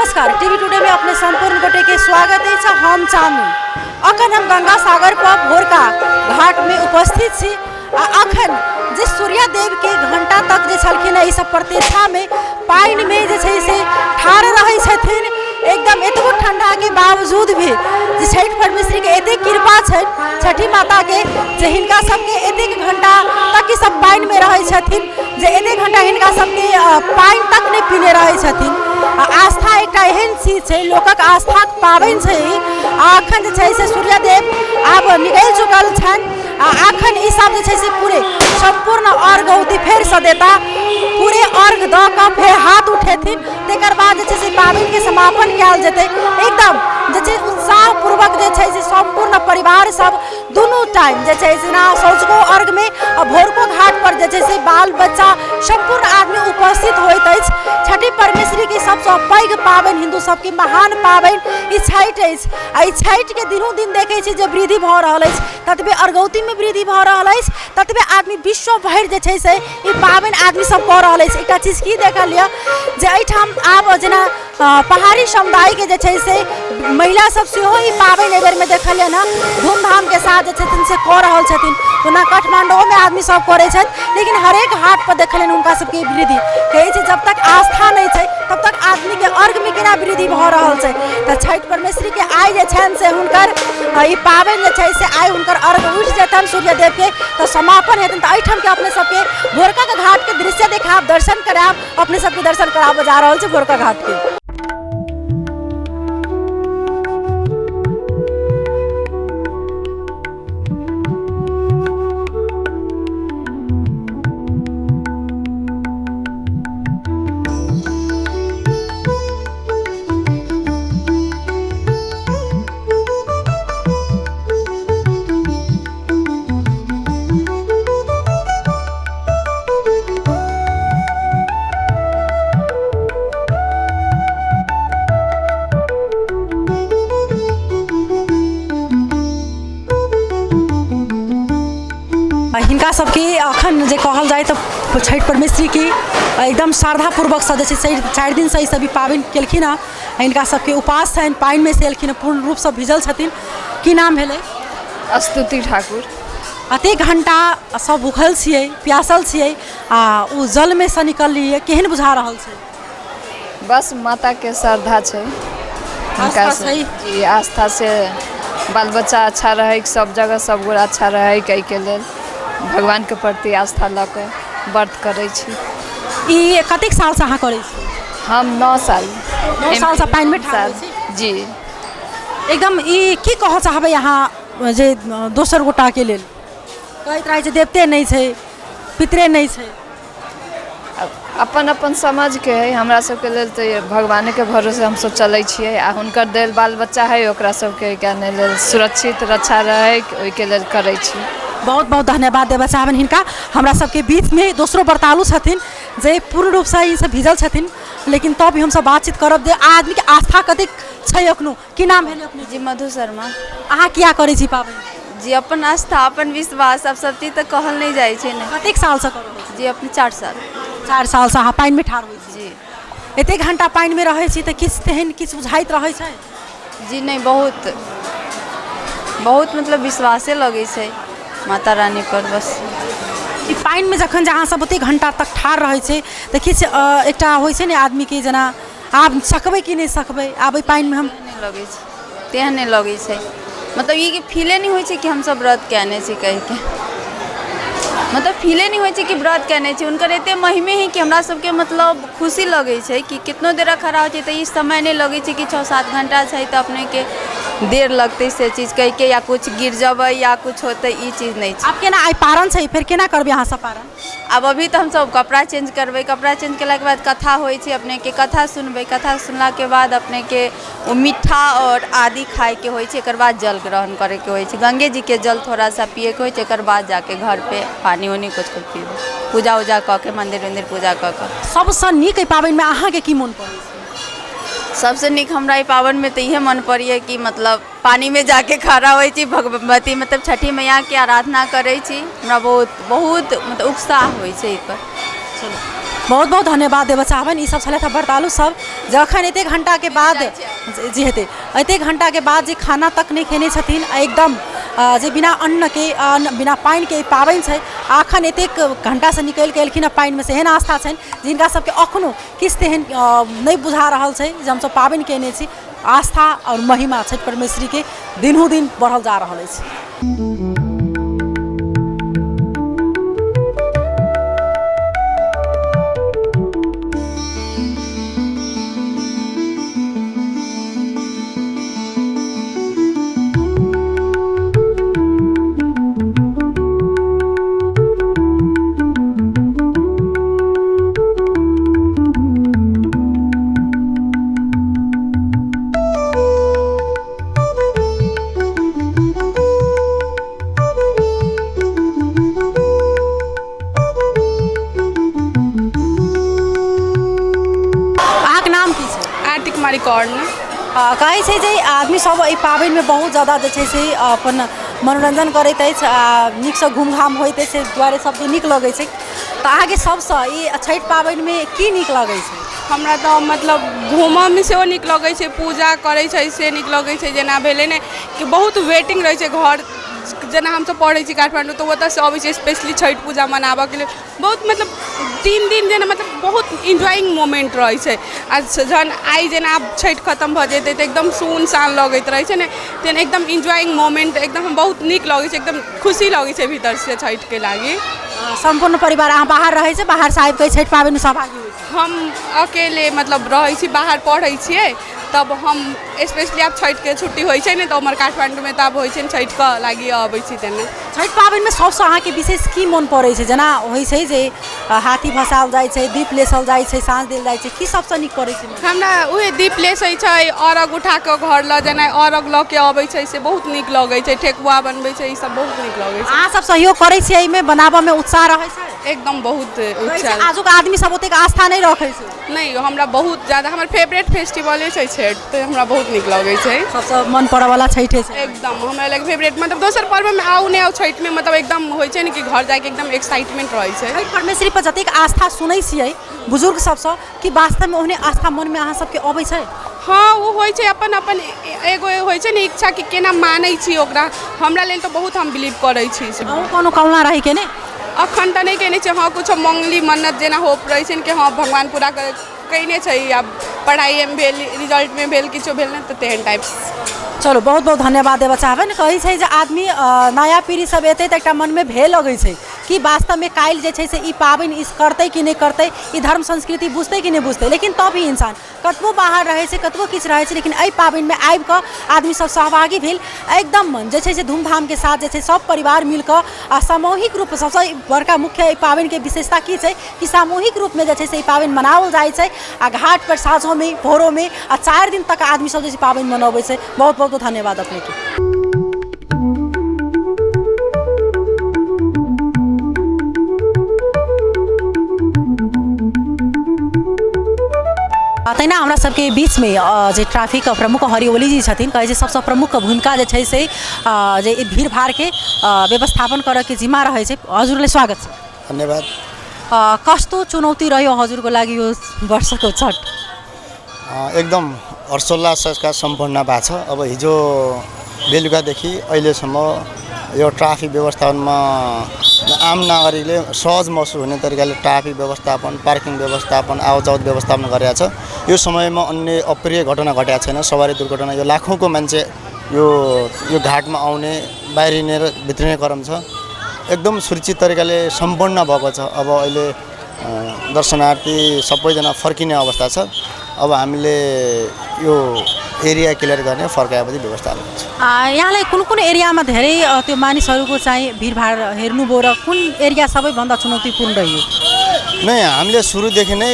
नमस्कार, TV today में अपने संपूर्ण गोटे के स्वागत अछि। हम चांदनी अखन हम गंगा सागर पर भोरका घाट में उपस्थित छी आ अखन जे सूर्यदेव के घंटा तक जे छलखिन ई सब प्रतीक्षा में पानि में जे छै से ठाढ़ रहै छथिन। एकदम एतबो ठंडा के बावजूद भी जे छठि परमेश्वरी के एतेक कृपा छै छठि माता के जे हिनका सबके एतेक घंटा तक ई सब पानि में रहै छथिन जे एतेक घंटा हिनका सबके पानि तक नहि पीने रहै छथिन। आ आस्था एकटा एहन चीज छै, लोकक आस्थाक पाबनि छै ई। आ अखन जे छै से सूर्यदेव आब निकलि चुकल छनि आ अखन ई सब जे छै से पूरे सम्पूर्ण अर्घ औती फेरसँ देता, पूरे अर्घ दऽ कऽ फेर हाथ उठेथिन, तकर बाद जे छै से पाबनिके समापन कयल जेतै। एकदम जे छै उत्साहपूर्वक जे छै से सम्पूर्ण परिवार सब दुनू टाइम जे छै जेना सँझुको अर्घमे आ भोरको घाट पर जे छै से बाल बच्चा सम्पूर्ण आदमी उपस्थित होइत अछि। छठि परमेश्वरीके सबसँ पैघ पाबनि, हिन्दू सबके महान पाबनि ई छठि अछि। आ ई छठिके दिनों दिन देखै छी जे वृद्धि भऽ रहल अछि, ततबे अर्घौतीमे वृद्धि भऽ रहल अछि, ततबे आदमी विश्व भरि जे छै से ई पाबनि आदमी सब कऽ रहल अछि। एकटा चीज की देखल यऽ जे एहिठाम आब जेना पहाड़ी समुदायके जे छै से महिला सब सेहो ई पाबनि एहि बेरमे देखलियनि हँ धूमधामके साथ जे छथिन से कऽ रहल छथिन। ओना काठमाण्डुओमे आदमी सब करै छथि, लेकिन हरेक हाटपर देखलियनि हुनका सबके वृद्धि। कहै छै जब तक आस्था नहि छै तब तक आदमीके अर्घमे केना वृद्धि भऽ रहल छै। तऽ छठि परमेश्वरीके आइ जे छनि से हुनकर ई पाबनि जे छै से आइ हुनकर अर्घ उठि जेतनि सूर्यदेवके तऽ समापन हेतनि। तऽ एहिठामके अपने सबके भोरकाके घाटके दृश्य देखायब, दर्शन करायब, अपने सबके दर्शन कराबऽ जा रहल छी भोरका घाटके। हिनका सबके अखन जे कहल जाय तऽ छठि परमेश्वरीके एकदम श्रद्धापूर्वकसँ जे छै से 4 दिनसँ ई सब ई पाबनि केलखिन हँ। हिनका सबके उपास छनि, पानिमे से एलखिन हँ, पूर्ण रूपसँ भिजल छथिन। की नाम भेलै? स्तुति ठाकुर। अतेक घण्टा सब भूखल छियै, प्यासल छियै आ ओ जलमे सँ निकललियै, केहन बुझा रहल छै? बस माताके श्रद्धा छै हुनका आस्था से। छै। जी, आस्था से बाल बच्चा अच्छा रहै, सब जगह सब गोरा अच्छा रहै, एहिके लेल भगवानके प्रति आस्था लऽ कऽ व्रत करै छी। ई कतेक सालसँ अहाँ करै छी? हम 9 साल। 9 सालसँ पानिमे ठाढ़ साल होइ छी? जी। एकदम ई की कहऽ चाहबै अहाँ जे दोसर गोटाके लेल कहैत रहै छै देवते नहि छै, पितरे नहि छै? अपन अपन समझके हइ। हमरा सबके लेल तऽ भगवानेके भरोसे हमसब चलै छियै आ हुनकर देल बाल बच्चा हइ, ओकरा सबके एहिके लेल सुरक्षित रक्षा रहै ओहिके लेल करै छी। बहुत बहुत धन्यवाद देबऽ चाहबनि हिनका। हमरा सबके बीचमे दोसरो व्रतालु छथिन जे पूर्ण रूपसँ ई सब भिजल छथिन, लेकिन तब भी हमसब बातचीत करब जे आदमीके आस्था कतेक छै एखनो। की नाम भेलै अपने? जी, मधु शर्मा। अहाँ किया करै छी पाबनि? जी, अपन आस्था, अपन विश्वास, आब सब चीज तऽ कहल नहि जाइ छै ने। कतेक सालसँ कऽ रहल छी? जी, अपने 4 साल। 4 सालसँ अहाँ पानिमे ठाढ़ होइ छी? जी। एतेक घण्टा पानिमे रहै छी तऽ किछु तेहन किछु बुझाइत रहै छै? जी नहि, बहुत बहुत मतलब विश्वासे लगै छै माता रानी पर बस। ई पानिमे जखन जे अहाँ सब ओतेक घण्टा तक ठाढ़ रहै छै तऽ किछु एकटा होइ छै ने आदमीके, जेना आब सकबै कि नहि सकबै आब एहि पानिमे हम? नहि लगै छै, तेहन नहि लगै छै, मतलब ई कि फीले नहि होइ छै कि हमसब व्रत कयने छी कहिके, मतलब फीले नहि होइ छै कि व्रत कयने छी। हुनकर एते महिमे हइ कि हमरा सबके मतलब खुशी लगै छै कि कितनो देर खड़ा होइ छै तऽ ई समय नहि लगै छै कि 6-7 घण्टा छै तऽ अपनेके देर लगतै से चीज कहिके, या किछु गिर जेबै या किछु होतै, ई चीज नहि छै। आब केना आइ पारन छै, फेर केना करबै अहाँ सब पारन? आब अभी तऽ हमसब कपड़ा चेंज करबै, कपड़ा चेंज केलाके बाद कथा होइ छै, अपनेके कथा सुनबै, कथा सुनलाके बाद अपनेके ओ मीठा आओर आदि खाइके होइ छै, एकर बाद जल ग्रहण करैके होइ छै, गंगे जीके जल थोड़ा सा पियैके होइ छै, एकर बाद जाके घर पे पानि उनी कुछ कुछ पीबै, पूजा उजा कऽ के, मन्दिर उन्दिर पूजा कऽ कऽ। सबसँ नीक एहि पाबनिमे अहाँके की मोन पड़ै छै? सबसँ नीक हमरा एहि पाबनिमे तऽ इएह मन पड़ैए कि मतलब पानिमे जाके खड़ा होइ छी, भगवती मतलब छठि मैयाके आराधना करै छी, हमरा बहुत बहुत मतलब उत्साह होइ छै एहिपर। चलू, बहुत बहुत धन्यवाद देबऽ चाहबनि। ई सब छलथि व्रतालु सब, जखन एतेक घंटाके बाद जी हेतै, एतेक घंटाके बाद जे खाना तक नहि खेने छथिन, एकदम जे बिना अन्नके बिना पानिके ई पाबनि छै, अखन एतेक घंटासँ निकलि कऽ एलखिन हँ पानिमे से एहन आस्था छनि जिनका सबके अखनो किछु तेहन नहि बुझा रहल छै जे हमसब पाबनि कयने छी। आस्था आओर महिमा छठि परमेश्वरीके दिनहुँ दिन बढ़ल जा रहल अछि। अहाँके नाम की छै? आरती कुमारी कर्ण। कहै छै जे आदमी सब एहि पाबनिमे बहुत ज्यादा जे छै से अपन मनोरञ्जन करैत अछि आ नीकसँ घूमघाम होइत अछि, एहि दुआरे सबके नीक लगै छै। तऽ अहाँके सबसँ ई छठि पाबनिमे की नीक लगै छै? हमरा तऽ मतलब घूमऽमे सेहो नीक लगै छै, पूजा करै छै से नीक लगै छै। जेना भेलै ने कि बहुत वेटिंग रहै छै घर, जेना हमसब पढ़ै छी काठमाण्डू तऽ ओतऽसँ अबै छी स्पेशली छठि पूजा मनाबऽके लेल। बहुत मतलब 3 दिन जेना मतलब बहुत इन्जॉइंग मोमेंट रहै छै। आ जहन आइ जेना आब छठि खतम भऽ जेतै तऽ एकदम सुनसान लगैत रहै छै ने, तेहन एकदम इन्जॉइंग मोमेंट, एकदम बहुत नीक लगै छै, एकदम खुशी लगै छै भीतरसँ छठिके लागि। सम्पूर्ण परिवार अहाँ बाहर रहै छै, बाहरसँ आबि कऽ छठि पाबनिमे सहभागी होइ छै? हम अकेले मतलब रहै छी, बाहर पढ़ै छियै, तब हम स्पेशली आब छठिके छुट्टी होइ छै ने तऽ उम्हर काठमाण्डूमे तऽ आब होइ छै ने छठिके लागि अबै छी। तेना छठि पाबनिमे सबसँ अहाँके विशेष की मोन पड़ै छै? जेना होइ छै जे हाथी भसाओल जाइ छै, दीप लेसल जाइ छै, साँझ देल जाइ छै, की सबसँ नीक पड़ै छै? हमरा उहे दीप लेसै छै, अर्घ उठा कऽ घर लऽ जेनाइ, अर्घ लऽ के अबै छै से बहुत नीक लगै छै, ठेकुआ बनबै छै, ई सब बहुत नीक लगै छै। अहाँ सब सहयोग करै छियै एहिमे, बनाबऽमे उत्साह रहै छै? एकदम बहुत उत्साह। आजुक आदमी सब ओतेक आस्था नहि रखै छै। नहि, हमरा बहुत ज्यादा, हमर फेवरेट फेस्टिवले छै छठि, तऽ हमरा बहुत नीक लगै छै। सबसँ मन पड़ऽवला छठिए छै। एकदम हमरा लागि फेवरेट, मतलब दोसर पर्वमे आउ नहि आउ, छठिमे मतलब एकदम होइ छै ने कि घर जाइके एकदम एक्साइटमेंट रहै छै। छठि परमेश्वरी पर जतेक आस्था सुनै छियै बुजुर्ग सबसँ, कि वास्तवमे ओहने आस्था मनमे अहाँ सबके अबै छै? हँ, ओ होइ छै अपन अपन एगो होइ छै ने इच्छा कि केना मानै छी ओकरा। हमरा लेल तऽ बहुत हम बिलीव करै छी। अहूँ कोनो कहुना रहै के ने? अखन तऽ नहि केने छी। हँ, कुछो मङ्गली मन्नत जेना होप रहै छै ने कि हँ भगवान पूरा कयने छै, आब पढ़ाइएमे भेल, रिजल्टमे भेल, किछो भेल ने, तऽ तेहन टाइप्स। चलू, बहुत बहुत धन्यवाद देबऽ चाहबनि। कहै छै जे आदमी नया पीढ़ी सब एतै तऽ एकटा मनमे भय लगै छै कि वास्तवमे काल्हि जे छै से ई पाबनि ई करतै कि नहि करतै, ई धर्म संस्कृति बुझतै कि नहि बुझतै। लेकिन तब भी इंसान कतबो बाहर रहै छै, कतबो किछु रहै छै, लेकिन एहि पाबनिमे आबि कऽ आदमी सब सहभागी भेल, एकदम जे छै से धूमधामके साथ जे छै सब परिवार मिल कऽ आ सामूहिक रूप। सबसँ बड़का मुख्य एहि पाबनिके विशेषता की छै कि सामूहिक रूपमे जे छै से ई पाबनि मनाओल जाइ छै आ घाट पर साँझोमे भोरोमे आ 4 दिन तक आदमी सब जे छै पाबनि मनबै छै। बहुत बहुत धन्यवाद अपनेके। तहिना हमरा सबके बीचमे जे ट्रैफिक प्रमुख हरि ओली जी छथिन, कहै छै सबसँ प्रमुख भूमिका जे छै से जे ई भीड़ भाड़के व्यवस्थापन करऽके जिम्मा रहै छै। हजुरलाई स्वागत छ। धन्यवाद। कस्तो चुनौती रह्यो हजुरको लागि यो वर्षको छठ? एकदम हर्षोल्लासका सम्पन्न भएको छ। अब हिजो बेलुकादेखि अहिलेसम्म यो ट्राफिक व्यवस्थापनमा आम नागरिकले सहज महसुस हुने तरिकाले ट्राफिक व्यवस्थापन, पार्किङ व्यवस्थापन, आवाजावत व्यवस्थापन गरेको छ। यो समयमा अन्य अप्रिय घटना घटेको छैन, सवारी दुर्घटना। यो लाखौँको मान्छे यो यो घाटमा आउने, बाहिरिने र भित्रिने क्रम छ। एकदम सुरक्षित तरिकाले सम्पन्न भएको छ। अब अहिले दर्शनार्थी सबैजना फर्किने अवस्था छ। अब हामीले यो एरिया क्लियर गर्ने, फर्काएपछि व्यवस्था हुन्छ। यहाँलाई कुन कुन एरियामा धेरै त्यो मानिसहरूको चाहिँ भिडभाड हेर्नुभयो र कुन एरिया सबैभन्दा चुनौतीपूर्ण रह्यो? नै, हामीले सुरुदेखि नै,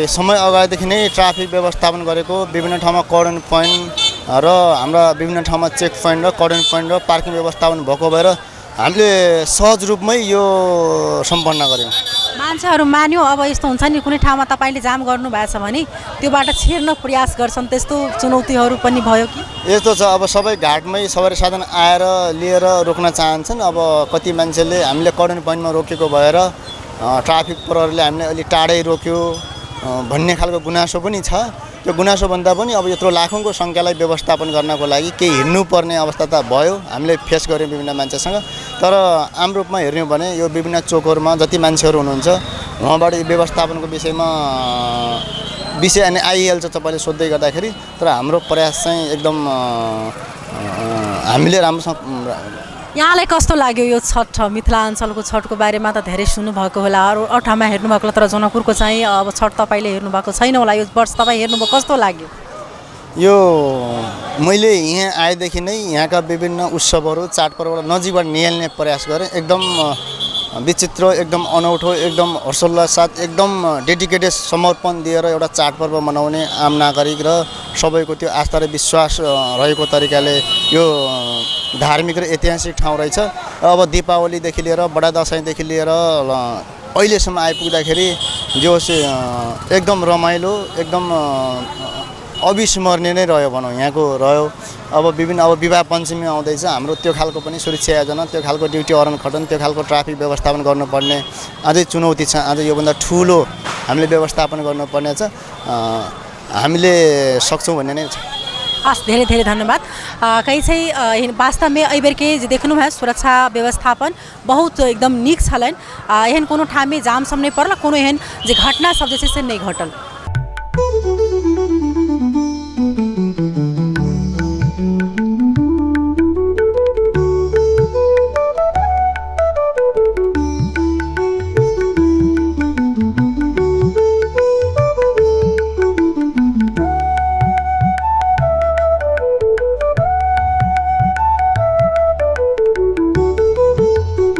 समय अगाडिदेखि नै ट्राफिक व्यवस्थापन गरेको, विभिन्न ठाउँमा कर्डन पोइन्ट र हाम्रा विभिन्न ठाउँमा चेक पोइन्ट र कर्डन पोइन्ट र पार्किङ व्यवस्थापन भएको भएर हामीले सहज रूपमै यो सम्पन्न गऱ्यौँ। मान्छेहरू मान्यो। अब यस्तो हुन्छ नि, कुनै ठाउँमा तपाईँले जाम गर्नु भएको छ भने त्योबाट छिर्न प्रयास गर्छन्, त्यस्तो चुनौतीहरू पनि भयो कि? यस्तो छ, अब सबै घाटमै सवारी साधन आएर लिएर रोक्न चाहन्छन्। अब कति मान्छेले हामीले कर्डन पोइन्टमा रोकेको भएर ट्राफिक प्रहरीले हामीलाई अलिक टाढै रोक्यो भन्ने खालको गुनासो पनि छ। त्यो गुनासोभन्दा पनि अब यत्रो लाखौँको सङ्ख्यालाई व्यवस्थापन गर्नको लागि केही हिँड्नुपर्ने अवस्था त भयो, हामीले फेस गऱ्यौँ विभिन्न मान्छेसँग। तर आम रूपमा हेर्ने हो भने यो विभिन्न चोकहरूमा जति मान्छेहरू हुनुहुन्छ उहाँबाट यो व्यवस्थापनको विषयमा विषय अनि आइहाल्छ तपाईँले सोध्दै गर्दाखेरि। तर हाम्रो प्रयास चाहिँ एकदम हामीले राम्रोसँग। यहाँलाई कस्तो लाग्यो यो छठ? मिथिलाञ्चलको छठको बारेमा त धेरै सुन्नुभएको होला, अरू अरू ठाउँमा हेर्नुभएको होला, तर जनकपुरको चाहिँ अब छठ तपाईँले हेर्नुभएको छैन होला। यो वर्ष तपाईँ हेर्नुभयो, कस्तो लाग्यो? यो मैले यहाँ आएदेखि नै यहाँका विभिन्न उत्सवहरू चाडपर्वलाई नजिकबाट निहाल्ने प्रयास गरेँ। एकदम विचित्र, एकदम अनौठो, एकदम हर्षोल्लास साथ एकदम डेडिकेटेड समर्पण दिएर एउटा चाडपर्व मनाउने आम नागरिक र सबैको त्यो आस्था र विश्वास रहेको तरिकाले यो धार्मिक र ऐतिहासिक ठाउँ रहेछ। अब दीपावलीदेखि लिएर बडा दसैँदेखि लिएर अहिलेसम्म आइपुग्दाखेरि जो एकदम रमाइलो, एकदम अविस्मरणीय नै रह्यो भनौँ यहाँको रह्यो। अब विभिन्न अब विवाह पञ्चमी आउँदैछ, हाम्रो त्यो खालको पनि सुरक्षा योजना, त्यो खालको ड्युटी अरन खटन, त्यो खालको ट्राफिक व्यवस्थापन गर्नुपर्ने अझै चुनौती छ। अझै योभन्दा ठुलो हामीले व्यवस्थापन गर्नुपर्ने छ, हामीले सक्छौँ भन्ने नै छ। हस्, धेरै धेरै धन्यवाद। कहीँ चाहिँ वास्तवमे एहिबेरके जे देखलहुँ हेँ सुरक्षा व्यवस्थापन बहुत एकदम नीक छलनि। एहन कोनो ठाममे जाम सब नहि पड़ल, कोनो एहन जे घटना सब जे छै से नहि घटल।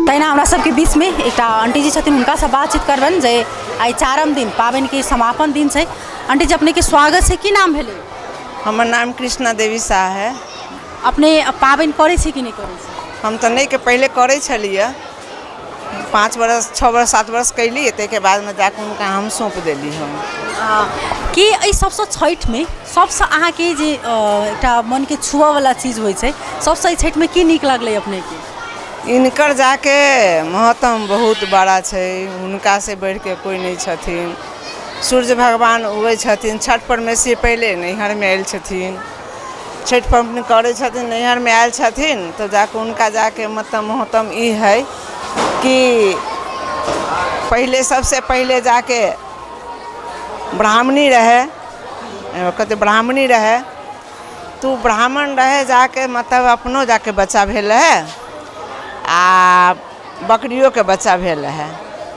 तहिना हमरा सबके बीचमे एकटा आंटी जी छथिन, हुनकासँ बातचीत करबनि जे आइ चारम दिन पाबनिके समापन दिन छै। आंटी जी, अपनेके स्वागत छै। की नाम भेलै? हमर नाम कृष्णा देवी शाह है। अपने पाबनि करै छी कि नहि करै छी? हम तऽ नहि के पहिले करै छलियै, 5 बरस 6 बरस 7 बरस कैली, ताहिके बादमे जाकऽ हुनका हम सौंप देली। हम कि एहि सबसँ छठिमे सबसँ अहाँके जे एकटा मनके छुअऽवला चीज होइ छै, सबसँ एहि छठिमे की नीक लगलै अपनेके? इनकर जाके महत्व बहुत बड़ा छै, हुनका से बढ़िके कोइ नहि छथिन। सूर्य भगवान उगै छथिन, छठ परमेश्वरी पहिले नैहरमे आयल छथिन, छठि पबनी करै छथिन, नैहरमे आयल छथिन, तऽ जाके हुनका जाके मतलब महत्व ई है कि पहिले सबसे पहिले जाके ब्राह्मणी रहे, कते ब्राह्मणी रहे, तो ब्राह्मण रहे जाके मतलब अपनो जाके बच्चा भेल रहे आ बकरियोके बच्चा भेल रहे।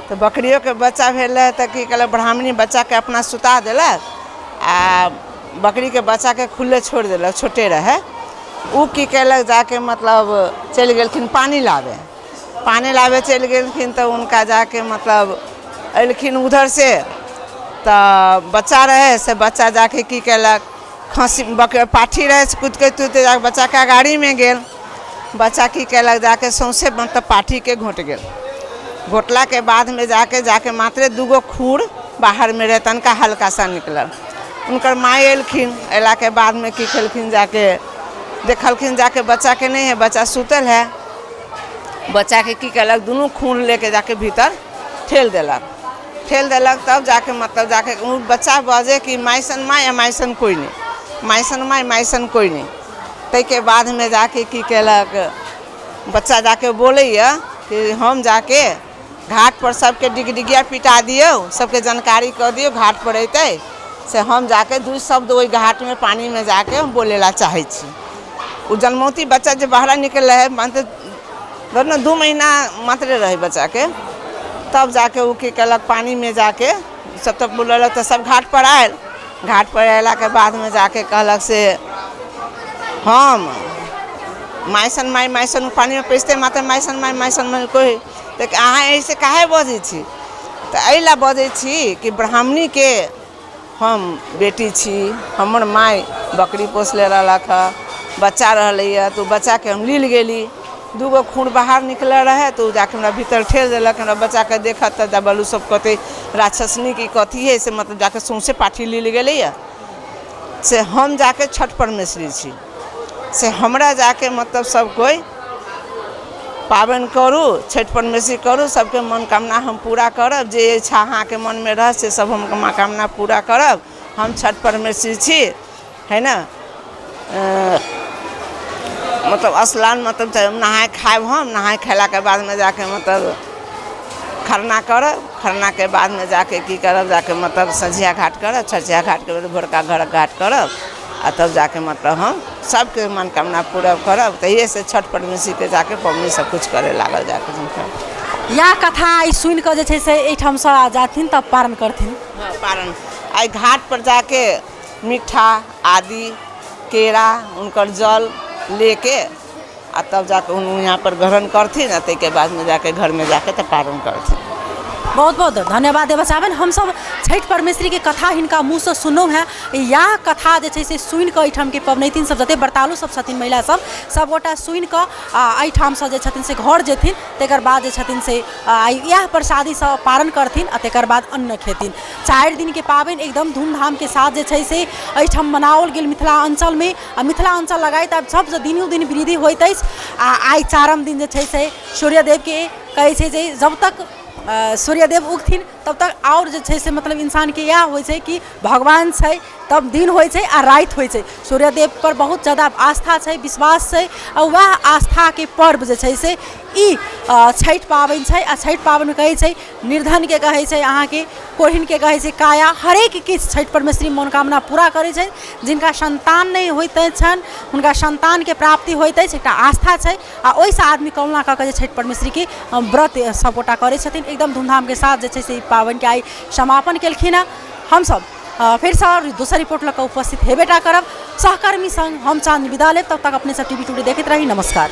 तऽ बकरियोके बच्चा भेल रहे तऽ की केलक, ब्राह्मणी बच्चाके अपना सुता देलक आ बकरीके बच्चाके खुले छोड़ि देलक, छोटे रहे। ओ की केलक जाके मतलब चलि गेलखिन पानि लाबे, पानि लाबे चलि गेलखिन तऽ हुनका जाके मतलब एलखिन उधर से तऽ बच्चा रहे, से बच्चा जाके की केलक, खसी पाठी रहे, कुदिते कुदिते जाके बच्चाके अगाड़ीमे गेल, बच्चा की केलक जाके सौँसे मतलब पाठीके घोँटि गेल। घोटलाके बादमे जाके जाके मात्रे 2 गो खूर बाहरमे रहै, तनिका हल्का सा निकलल। हुनकर माय एलखिन, अयलाके बादमे की केलखिन जाके देखलखिन जाके बच्चाके नहि है, बच्चा सुतल है। बच्चाके की केलक दुनू खूर लेके जाके भीतर ठेल देलक, ठेल देलक तब जाके मतलब जाके ओ बच्चा बजे कि माइसन माय आ माइसन कोइ नहि, माइसन माय माइसन कोइ नहि। ताहिके बादमे जाके की केलक बच्चा जाके बोलैए कि हम जाके घाट पर सबके डिगडिगिया पिटा दियौ, सबके जानकारी कऽ दियौ, घाट पर अयतै से हम जाके 2 शब्द ओहि घाटमे पानिमे जाके हम बोलै ला चाहै छी। ओ जन्मौती बच्चा जे बाहर निकल रहै, मात्र ने 2 महीना मात्रे रहै बच्चाके, तब जाके ओ की केलक पानिमे जाके सब तब बोललक तऽ सब घाट पर आयल। घाट पर अयलाके बादमे जाके कहलक से हम माइसन माय माइसन, पानिमे पैसते मात्र माइसन माय माइसन माय कोइ, तऽ अहाँ एहिसँ काहे बजै छी? तऽ एहि लए बजै छी कि ब्राह्मणीके हम बेटी छी, हमर माय बकरी पोसले रहलक हँ, बच्चा रहलैए तऽ ओ बच्चाके हम लील गेली, 2 गो खूर बाहर निकलल रहै तऽ ओ जाके हमरा भीतर ठेल देलक। हमरा बच्चाके देखत तऽ बलू सब कहतै राक्षसनी की कथी है, से मतलब जाके सौँसे पाठी लील गेलैए। से हम जाके छठ परमेश्वरी छी, से हमरा जाके मतलब सब कोइ पाबनि करू, छठि परमेश्वरी करू, सबके मनोकामना हम पूरा करब। जे इच्छा अहाँके मनमे रहत से सब हम मनोकामना पूरा करब। हम छठि परमेश्वरी छी, है ने? मतलब स्नान, मतलब नहाय खायब। हम नहाय खेलाके बादमे जाके मतलब खरना करब। खरनाके बादमे जाके की करब? जाके मतलब सँझिया घाट करब। सँझिया घाटके बाद भोरका घरक घाट करब आ तब जाके मतलब हम सबके मनोकामना पूरा करब। तहिएसँ छठि परमेश्वरीके जाके पबनी सब किछु करे लागल जाके हुनकर। इएह कथा आइ सुनि कऽ जे छै से एहिठामसँ जाथिन तब पारण करथिन। हँ, पारण एहि घाटपर जाके मीठा आदि, केरा, हुनकर जल लेके आ तब जाके उन यहाँ पर ग्रहण करथिन आ ताहिके बादमे जाके घरमे जाके तब पारण करथिन। बहुत बहुत धन्यवाद देबऽ चाहबनि। हमसभ छठि परमेश्वरीके कथा हिनका मुँहसँ सुनलहुँ हेँ। इएह कथा जे छै से सुनि कऽ एहिठामके पबनैतिन सब, जतेक व्रतालु सब छथिन, महिला सब, सबगोटा सुनि कऽ आ एहिठामसँ जे छथिन से घर जेथिन। तकर बाद जे छथिन से इएह प्रसादीसँ पारण करथिन आ तकर बाद अन्न खेथिन। 4 दिनके पाबनि एकदम धूमधामके साथ जे छै से एहिठाम मनाओल गेल मिथिला अञ्चलमे आ मिथिला अञ्चल लगायत आब सबसँ दिनोदिन वृद्धि होइत अछि। आ आइ चारिम दिन जे छै से सूर्यदेवके कहै छै जे जब तक सूर्यदेव उगथिन तब तक आओर जे छै से मतलब इंसानके इएह होइ छै कि भगवान छै, तब दिन होइ छै आ राति होइ छै। सूर्यदेवपर बहुत जादा आस्था छै, विश्वास छै आ वएह आस्थाके पर्व जे छै से ई छठि पाबनि छै। आ छठि पाबनिमे कहै छै निर्धनके कहै छै, अहाँके कोढ़िनके कहै छै काया, हरेक किछु छठि परमेश्वरी मनोकामना पूरा करै छै। जिनका सन्तान नहि होइत छनि, हुनका सन्तानके प्राप्ति होइत अछि। एकटा आस्था छै आ ओहिसँ आदमी कहुना कऽ कऽ जे छठि परमेश्वरीके व्रत सभगोटा करै छथिन। एकदम धूमधामके साथ जे छै से ई पाबनिके आइ समापन केलखिन हेँ। हमसभ फेरसँ दोसर रिपोर्ट लऽ कऽ उपस्थित हेबे टा करब। सहकर्मी सङ्ग हम चाँद विदा लेब। तब तक अपने सब टीवी टुडे देखैत रही। नमस्कार।